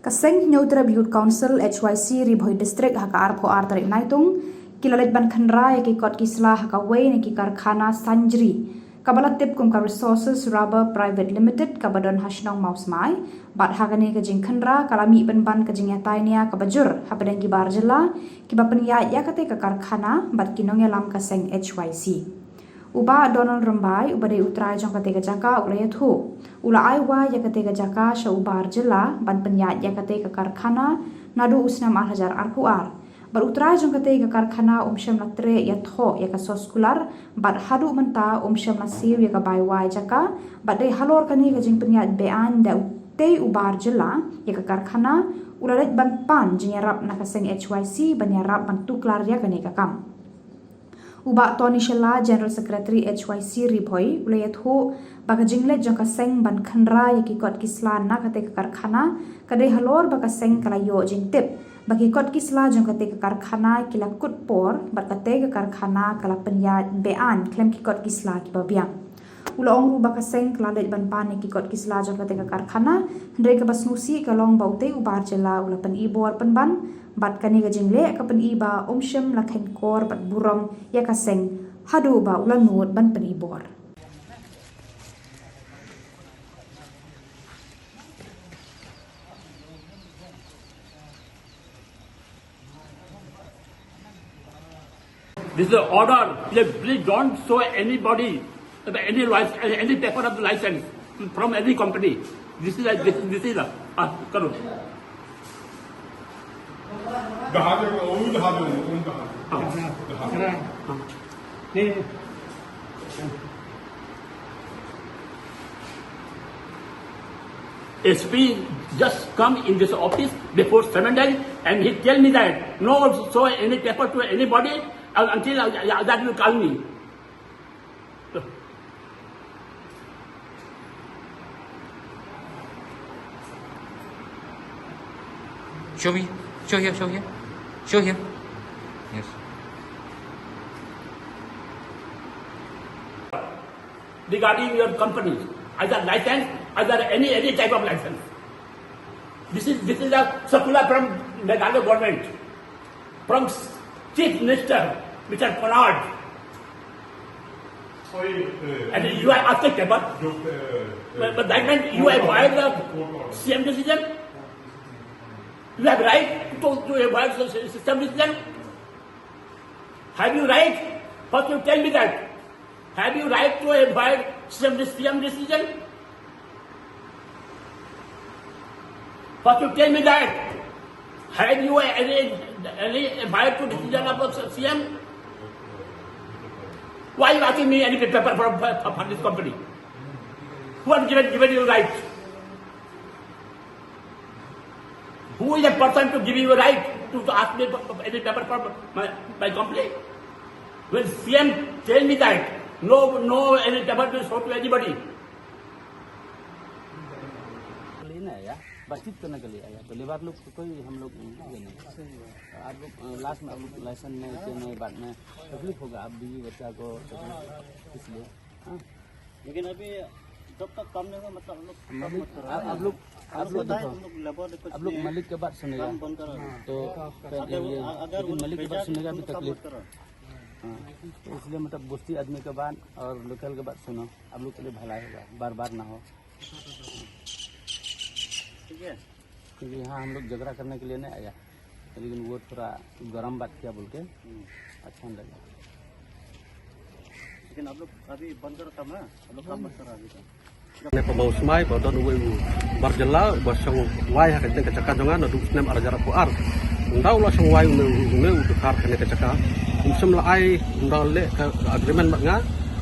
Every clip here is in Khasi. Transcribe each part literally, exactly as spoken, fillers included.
Ka seng Hynñiewtrep Youth Council H Y C Ri Bhoi District ha ka arphew ar tarik Naitung ki la leit ban khynra ïa ki kot ki sla ha kawei na ki karkhana Sanjri kaba la tip kum ka Resources Rubber Private Limited kaba don ha shnong Mawsmai. Bad ha kane ka jingkhynra ka la mih pynban ka jingïatai nia kaba jur hapdeng ki bar jylla kiba pynïaid ïa kata ka karkhana bad ki nongïalam ka seng H Y C. U Bah Donald Rymbai uba dei u trai jong kata ka jaka u la ïathuh u la ai wai ïa kata ka jaka sha u bar jylla ban pynïaid ïa kata ka karkhana naduh u snem ar hajar arphew ar. Bad u trai jong kata ka karkhana um shym la treh ïathoh ïa ka sos kular bad haduh mynta um shym la siew ïa ka bai wai jaka. Bad dei halor kane ka jingpynïaid beaiñ da utei u bar jylla ïa ka karkhana u la leit ban pan jingïarap na ka seng H Y C ban ïarap ban tuklar ïa kane ka kam. U Bah Tony Shylla, General Secretary H Y C Ri Bhoi, u la ïathuh ba ka jingleit jong ka seng ban khynra ïa ki kot ki sla na kata ka karkhana ka dei halor ba ka seng ka la ïoh jingtip ba ki kot ki sla jong kata ka karkhana ki la kut por bad kata ka karkhana ka la pynïaid beaiñ khlem ki kot ki sla kiba biang. U la ong ruh ba ka seng ka la leit ban pan ïa ki kot ki sla jong kata ka karkhana, hynrei kaba sngewsih ka long ba utei u bar jylla u la pyni bor pynban bad kane ka jingleh ka pyni ba um shym la kheiñ kor bad burom ïa ka seng haduh ba u la nud ban pyni bor. This is the order. Please, please don't show anybody, any license, any paper of the license from any company. This is a, this, this is a, uh, करो। दहाजे, उन दहाजे, उन दहाजे। हाँ। दहाजे। हाँ। नहीं। S P just come in this office before seven days and he tell me that no show any paper to anybody un- until I- I- that you call me. Show me. Show here, show here. Show here. Yes. Regarding your company, either license, either any any type of license. This is this is a circular from Meghalaya government, from Chief Minister Mister Conrad. And you are asking paper. But, but that means you have violated the C M decision. You have right to, to avoid the system decision. Have you right? First you tell me that. Have you right to avoid C M, C M decision? First you tell me that. Have you any, any right to decision of the C M? Why you asking me any paper from, from, from this company? Who has given, given you right? Who is the person to give you a right to, to ask me for, for any paper from my, my company? When C M tell me that, no, no any paper to show to anybody. लेना है यार, बातचीत करने के लिए आया। तो लेबर लोग को कोई हम लोग ये नहीं। आप लोग, अ, लास्ट में आप लोग लाइसेंस नहीं, के नहीं, बाद में तकलीफ होगा, आप बीवी बच्चा को तकलीफ, इसलिए। हाँ। लेकिन अभी जब तक काम नहीं होगा, मतलब, हम लोग काम मत करो। आप, आप लोग, आप लोग बताए, देखो, तुम लोग लेबर रिक्वेस्ट आप लोग किए हैं, मालिक के बात सुनेगा। काम बंद करो। तो फिर अगर ये, वो, अगर लेकिन वो मालिक की बात भेजा, सुनेगा तुम भी लोग काम तकलीफ। मत करो। हाँ, तो इसलिए, मतलब, बस्ती आदमी के बात और लोकल के बात सुनो, आप लोग के लिए भलाई होगा, बार बार ना हो। ठीक है। क्योंकि यहाँ हम लोग झगड़ा करने के लिए नहीं आया, लेकिन वो थोड़ा गरम बात किया बोल के हम्म। अच्छा नहीं लगा। लेकिन आप लोग अभी बंद करो काम ना, आप लोग काम मत करो अभी तो। Kane ka Mawsmai ba don uwei u bar jylla ba shong wai ha kane ka jaka jong nga naduh u snem ar hajar arphew ar. Ynda u la shong wai une, une u dkhar kane ka jaka, um shym la ai, ynda leh ka agreement bad nga,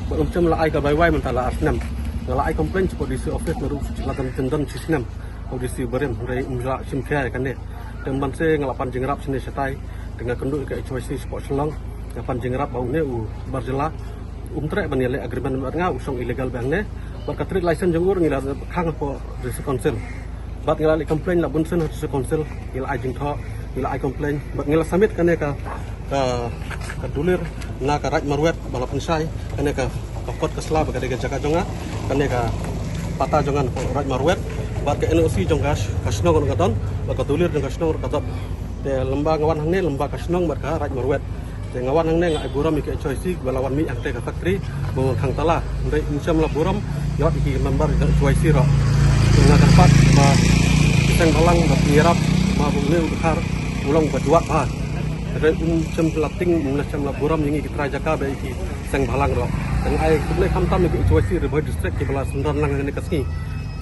ba um shym la ai ka bai wai mynta la ar snem. Nga la ai complaint shapoh D C office naduh la don, don shi snem. Ka D C barim, hynrei um lah shim khia ïa kane. Te mynta nga la pan jingïarap shane shatai, te nga kynduh ïa ka H Y C shapoh Shillong, nga pan jingïarap ba une u bar jylla um treh ban ïaleh agreement bad nga, u shong illegal bad hangne. Bad ka trade license jong u ngi la khang hapoh District Council. Bad ngi la leh complaint la bun sien ha District Council, ngi la ai jingthoh, ngi la ai complaint, bad ngi la submit kane ka, ka, ka dulir na ka Raid Marwet ba la pynshai kane ka, ka kot ka sla ba ka dei ka jaka jong nga, kane ka patta jong nga na Raid Marwet. Bad ka N O C jong ka sh- ka shnong ruh ka don, bad ka dulir jong ka shnong ruh ka don. Te lymba nga wan hangne, lymba ka shnong bad ka Raid Marwet. Te nga wan hangne nga ai burom ïa ka H Y C ba la wan mih hangtei ka factory ba wan khang tala. Hynrei ym shym la burom ïa wat ïa ki member jong ka H Y C ruh. Te nga kyrpad ba ki seng bhalang ba pynïarap ba une u dkhar u long ba jwat bha. Hynrei ym shym la tieng, ym shym la burom ïa ngi ki trai jaka bad ïa ki seng bhalang ruh. Te nga ai khublei khamtam ïa ka H Y C Ri Bhoi District kiba la synran lang ha kane ka sngi.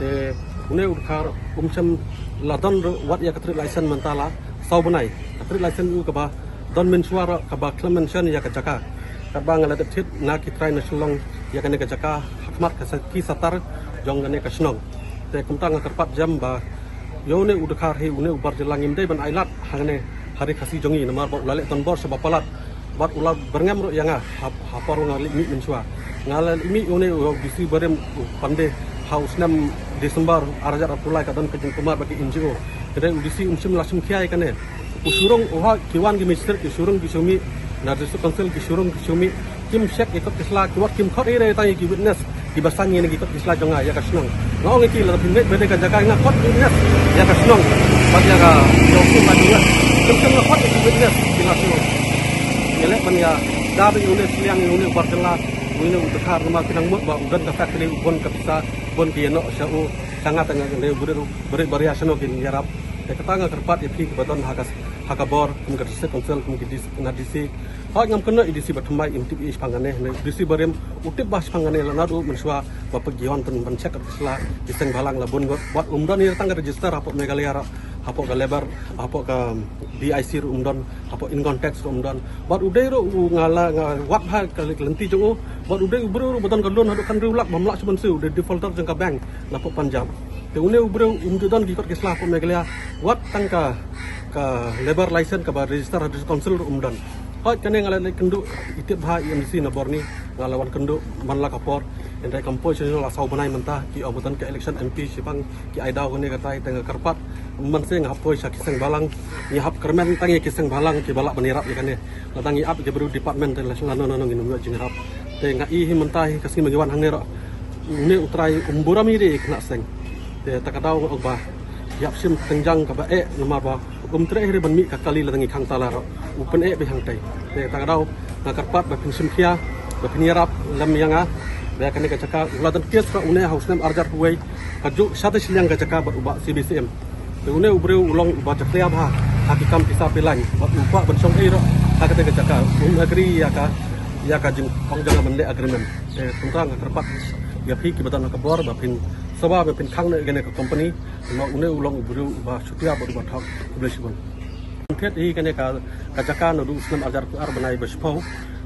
Te une u dkhar um shym la don ruh wat ïa ka trade license mynta la saw bnai. Ka trade license u kaba don mynshuwa ruh kaba khlem mention ïa ka jaka. Katba nga la dep thied na ki trai na Shillong ïa kane ka jaka ha khmat ka sa- ki satar jong kane ka shnong. Te kumta nga kyrpad jem ba ïa une u dkhar hi, une u bar jylla ngim dei ban ailad hangne ha Ri Khasi jong ngi namar ba u la leh donbor sha ba palat. Bad u la byrngem ruh ïa nga ha ha por nga leit mih mynshuwa. Nga la leit mih ïa une u D C barim u Pandey ha u snem December ar hajar arphew lai, ka don ka jingkyrmen bad ki N G O. Hynrei u D C um shym la shim khia ïa kane. U shu rung, u ha ki wan ki magistrate ki shu rung ki shu mih, na District Council ki shu rung ki shu mih. Kim check ïa kot ki sla, ki wat kim khot ei ei tang ïa ki witness kiba sangeh na ki kot ki sla jong nga ïa ka shnong. Nga ong ïa ki, lada phi ngeit ba dei ka jaka, nga khot witness ïa ka shnong bad ïa ka, ïa u kum ba jong nga. Kim shym la khot ïa ki witness ki la shu ïaleh ban ïada bad ïa une u sliang, ïa une u bar jylla, ïa une u dkhar namar ki nang mut ba u don ka factory, u bun ka pisa, bun ki ïa noh sha u. Sha nga te nga, nga dei u briew, briew baria shano kin ïarap. Te kata nga kyrpad ïa phi kiba don ha ka, ha ka bor kum ka District Council, kum ki D C, na D C. Hooid, ngam kynnoh ïa D C ba thymmai, im tip ïa i shaphang kane. Ne D C barim u tip bha shaphang kane, la naduh mynshuwa ba peit ki wan ban, ban check ki sla, ki seng bhalang la bun ngut. Wat um don ïa tang ka register hapoh Meghalaya ruh, hapoh ka labour, hapoh ka D I C ruh um don, hapoh income tax ruh um don. Wat u dei ruh u, nga la, nga wad bha ka lynti jong u. Wat u dei u briew ruh ba don ka loan haduh khyndai lac bym lah shuh ban siew, u dei defaulter jong ka bank napoh Punjab. Te une u briew um ju don ki kot ki sla hapoh Meghalaya. Wat tang ka, ka labour license kaba register ha District Council ruh um don. Hooid, kane nga la leit kynduh, i tip bha i M D C na bor ni, nga la wan kynduh man la ka por. Hynrei kam poi sha la saw bnai mynta, ki ong ba don ka election M P shaphang, ki ai daw kane katai. Te nga kyrpad, mynsiem nga hap poi sha ki seng bhalang, ngi hap kyrmen tang ïa ki seng bhalang kiba lah ban ïarap ïa kane. Lada ngi ap ïa ki briew department te la lano lano ngin ym ïoh jingïarap. Te nga i hi mynta hi ka sngi ma ngi wan hangne ruh, une u trai um burom ïa i khynnah seng. Te ta ka daw nga ong ba ïap shim tyngjang kaba eh namar ba um treh hi re ban mih ka kali lada ngi khang tala ruh. U pyneh beit hangtei. Te ta ka daw nga kyrpad ba phin shim khia, ba phin ïarap lem ïa nga. Ba ïa kane ka jaka u la don case ruh une ha u snem ar hajar arphew wei, ka juh shatei shiliang ka jaka bad u bah C B C M. Te une u briew u long uba jakhlia bha ha ki kam pisa pilan bad u kwah ban shong ei ruh ha katei ka jaka. Um agree ïa ka, ïa ka jingong jong nga ban leh agreement. Te kumta nga kyrpad ïa phi kiba don ha ka bor ba phin sngewbha ba phin khang noh ïa kane ka company. Namar une u long u briew uba shutia bad uba thok. Khublei shibun. Thied hi kane ka, ka jaka naduh u snem ar hajar arphew ar bnai ba shiphew.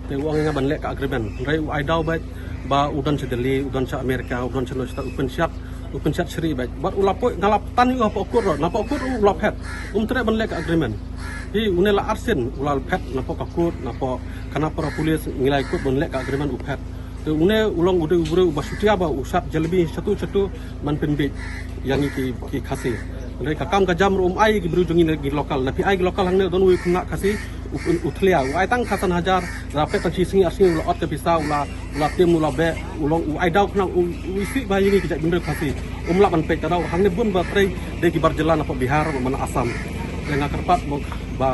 Te u ong ïa nga ban leh ka agreement. Hynrei u ai daw beit ba u don sha Delhi, u don sha America, u don sha Nonstop, u pynshad, u pynshad shrieh beit. Bad u la poi, nga la tan ïa u hapoh court ruh, napoh court ruh u la phet. Um treh ban leh ka agreement. Hi une la arsien u la phet napoh ka court, napoh Khanapara police, ngi la ïakut ban leh ka agreement u phet. Te une u long u dei u briew uba shutia ba u shad jalebi shatu shatu ban pynbiej ïa ngi ki, ki Khasi. Hynrei ka kam ka jam ruh um ai ki briew jong ngi na ki local. Na phi ai ki local hangne don uwei u khynnah Khasi u, u, u thlia, u ai tang khatsan hajar, la peit tang shi sngi ar sngi u la ot ka pisa, u la, u la tim, u la beh, u long u ai daw khnang u, u isih bha ïa ngi ki jaitbynriew Khasi. Um lah ban peit, ka daw hangne bun ba trei dei ki bar jylla napoh Bihar bad na Assam. Te nga kyrpad ba, ba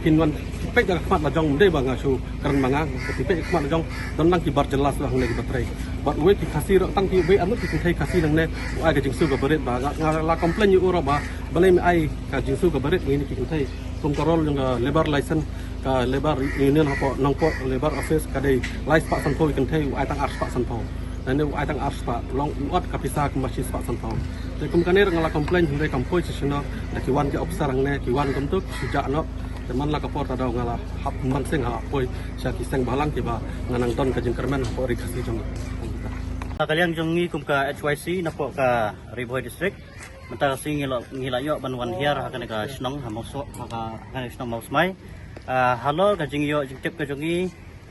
phin wan peit da ka khmat la jong, ym dei ba nga shu kren ma nga, ka phi peit ka khmat la jong, don lang ki bar jylla shuh hangne kiba trei. Bad uwei ki Khasi ruh, tang kiwei arngut ki kynthei Khasi nangne, u ai ka jingsngew kaba rit ba nga, nga la complain ïa u ruh ba balei me ai ka jingsngew kaba rit ïa ngi ki kynthei. Kum ka role jong ka labour license, ka labour union hapoh Nongpoh labour office ka dei lai spah sanphew ïa ki kynthei, u ai tang ar spah sanphew. Nangne u ai tang ar spah, u long u ot ka pisa kumba shi spah sanphew. Te kum kane ruh nga la complain, hynrei kam poi sha shano, da ki wan ki officer hangne, ki wan kumto ki shu jah noh. Te man la ka por ta daw nga la hap mynsiem ha poi sha ki seng bhalang kiba nga nang don ka jingkyrmen hapoh Ri Khasi jong nga. Na ka liang jong ngi kum ka H Y C napoh ka Ri Bhoi District, mynta ka sngi ngi la, ngi la ïoh ban wan hiar ha kane ka shnong ha Mawsmai, ha ka, ha kane ka shnong Mawsmai. Ah, halor ka jingïoh jingtip ka jong ngi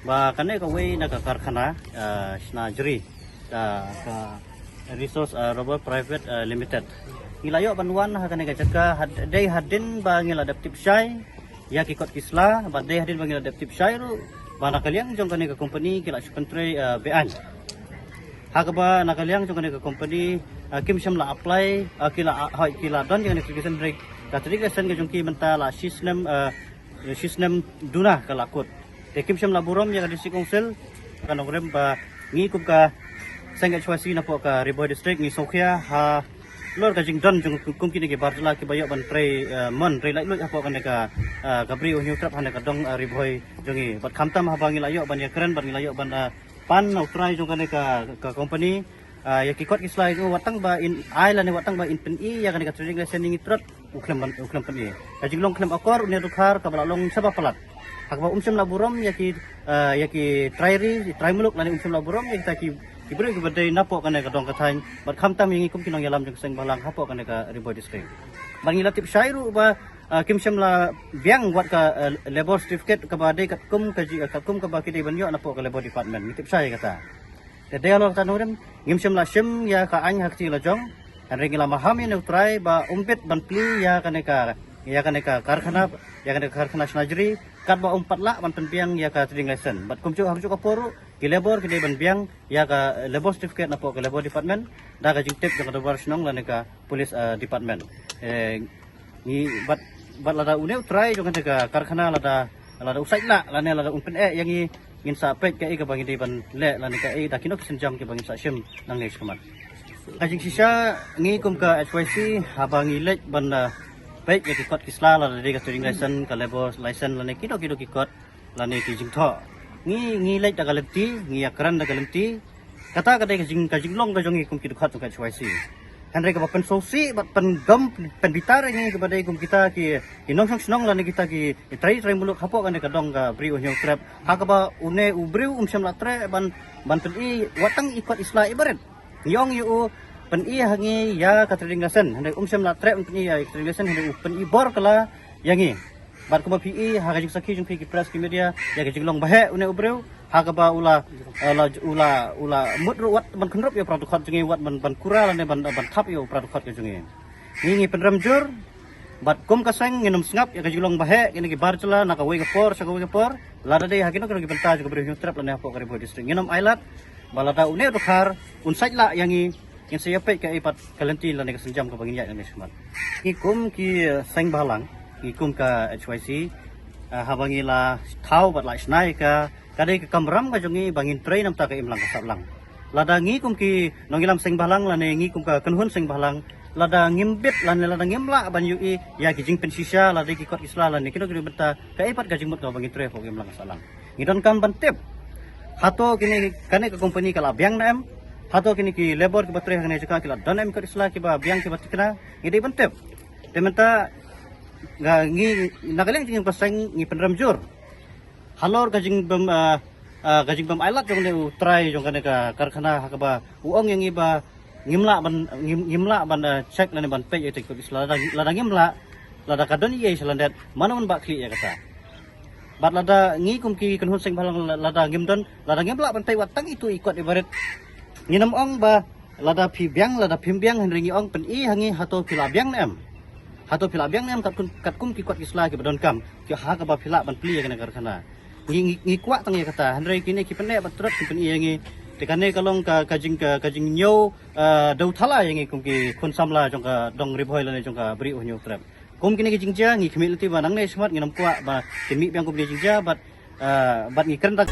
ba kane kawei na ka karkhana, ah, Shnajri, ah, ka Resource, ah, Rubber Private, ah, Limited. Ngi la ïoh ban wan ha kane ka jaka had-, dei hadien ba ngi la dep tip shai ïa ki kot ki sla, bad dei hadien ba ngi la dep tip shai ruh ba na ka liang jong kane ka company ki la shu pyntrei, ah, be-aiñ. Ha kaba na ka liang jong kane ka company, ah, kim shym la apply, ah, ki la, ah, hoi, ki la don ïa kane ka trading license, ka trading license ka jong ki mynta la shisnem, ah, shisnem duna ka la kut. Te kim shym la burom ïa ka District Council, ka nongrim ba ngi kum ka seng H Y C napoh ka Ri Bhoi District ngi sngewkhia halor ka jingdon jong kum kine ki bar jylla kiba ïoh ban trei, eh, mon trei laitluid hapoh kane ka, eh, ka Bri U Hynñiewtrep ha kane ka dong, eh, Ri Bhoi jong ngi. Bad khamtam haba ngi la ïoh ban ïakren bad ngi la ïoh ban, eh, pan na u trai jong kane ka, ka company, ah, ïa ki kot ki sla jong u wat tang ba in ai lane wat tang ba in pyni ïa kane ka trading license ïa ngi trot u khlem ban, u khlem pyni. Ka jinglong khlem akor une u dkhar kaba la long shaba palat. Ha kaba um shym la burom ïa ki, ah, ïa ki trai ri, trai muluk lane um shym la burom ïa kita ki, ki briew kiba dei napoh kane ka dong ka thaiñ. Bad khamtam ïa ngi kum ki nongïalam jong ka seng bhalang hapoh kane ka Ri Bhoi District. Bad ngi la tip shai ruh ba, ah, kim shym la biang wat ka, ah, labour certificate kaba dei katkum ka ji, ah, katkum kaba ki dei ban ïoh napoh ka Labour Department. Ngi tip shai kata. Te dei halor kata nongrim, ngim shym la shim ïa ka aiñ ha ka kti la jong. Hynrei ngi la maham ïa une u trai ba um bit ban plie ïa kane ka, ïa kane ka karkhana, ïa kane ka karkhana shna jri, katba um pat lah ban pynbiang ïa ka trading license. Bad kumjuh ha kajuh ka por ruh, ki labour ki dei ban biang ïa ka labour certificate napoh ka Labour Department, da ka jingtip jong ka dorbar shnong lane ka police, eh, department. Eh, ngi bad, bad lada une u trai jong kane ka karkhana lada, lada u sait lah lane lada un pyneh ïa ngi, ngin sa peit kaei kaba ngi dei ban leh lane kaei da kino ki sienjam kiba ngin sa shim nangne shakhmat. Ka jingshisha ngi kum ka H Y C haba ngi leit ban, eh, peit ïa ki kot ki sla lada dei ka trading license, ka labour license lane kino kino ki kot lane ki jingthoh. Ngi, ngi leit da ka lynti, ngi ïakren da ka lynti. Kata ka dei ka jing, ka jinglong ka jong ngi kum ki dkhot jong ka H Y C. Hynrei kaba pynsngewsih bad pyndom, pynbitar ïa ngi kaba dei kum kita ki, ki nongshong shnong lane kita ki, ki trai, trai muluk hapoh kane ka dong ka Bri U Hynñiewtrep. Ha kaba une u briew um shym la treh ban, ban pyni wat tang i kot i sla ibarit. Ngi ong ïa u pyni ha ngi ïa ka trading license. Hynrei um shym la treh ban pyni ïa ka trading license, hynrei u pyni bor kylla ïa ngi. Bad kumba phi i ha ka jingsakhi jong phi ki press ki media ïa ka jinglong ba heh une u briew ha kaba u la, eh, la, u la, u la mut ruh wat ban kynrup ïa u para dkhot jong ngi, wat ban, ban kura lane ban, ban thap ïa u para dkhot ka jong ngi. Ngi ngi pynrem jur bad kum ka seng ngin ym sngap ïa ka jinglong ba heh kine ki bar jylla na kawei ka por sha kawei ka por. Lada dei ha kino kino ki bynta jong ka Bri U Hynñiewtrep lane hapoh ka Ri Bhoi District ngin ym ailad. Ba lada une u dkhar un sait lah ïa ngi, ngin sa ïa peit kaei pat ka lynti lane ka sienjam kaba ngin ïaid nangne shakhmat. Ngi kum ki, eh, seng bhalang, ngi kum ka H Y C, eh, haba ngi la thaw bad la shna ïa ka, ka dei ka kamram ka jong ngi ba ngin trei namar ka imlang ka sahlang. Lada ngi kum ki nongïalam seng bhalang lane ngi kum ka kynhun seng bhalang, lada ngim bit lane lada ngim lah ban ïohi ïa ki jingpynshisha lada ki kot ki sla lane kino kino bynta, kaei pat ka jingmut kaba ngin trei hapoh ka imlang ka sahlang. Ngi donkam ban tip hato kine, kane ka company ka la biang ne em? Hato kine ki labour kiba trei ha kane ka jaka ki la don em kot i sla kiba biang kiba thikna? Ngi dei ban tip. Te mynta nga, ngi na ka liang jong ngi ka seng ngi pynrem jur halor ka jingbym, ah, ah, ka jingbym ailad jong une u trai jong kane ka karkhana ha kaba u ong ïa ngi ba ngim lah ban, ngim, ngim lah ban, ah, check lane ban peit ïa ki kot i sla. Lada, lada ngim lah, lada ka don ei ei sha lyndet, mano ban bah khlieh ïa kata? Bad lada ngi kum ki kynhun seng bhalang la-, lada ngim don, lada ngim lah ban peit wat tang itu i kot ibarit. Ngin ym ong ba lada phi biang, lada phim biang, hynrei ngi ong pyni ha ngi hato phi la biang ne em? Hato phi la biang ne em katkum, katkum ki kot ki sla kiba donkam, ki ha kaba phi lah ban plie ïa kane ka karkhana? Ngi, ngi, ngi kwah tang ïa kata, hynrei kine ki pyneh bad trot ki pyni ïa ngi. Te kane ka long ka, ka jing, ka, ka jingñiew, eh, dewthala ïa ngi kum ki khun samla jong ka dong Ri Bhoi lane jong ka Bri U Hynñiewtrep. Kum kine ki jingjia ngi khmih lynti ba nangne shakhmat ngin ym kwah ba kin mih biang kum kine ki jingjia bad, eh, bad ngi kren da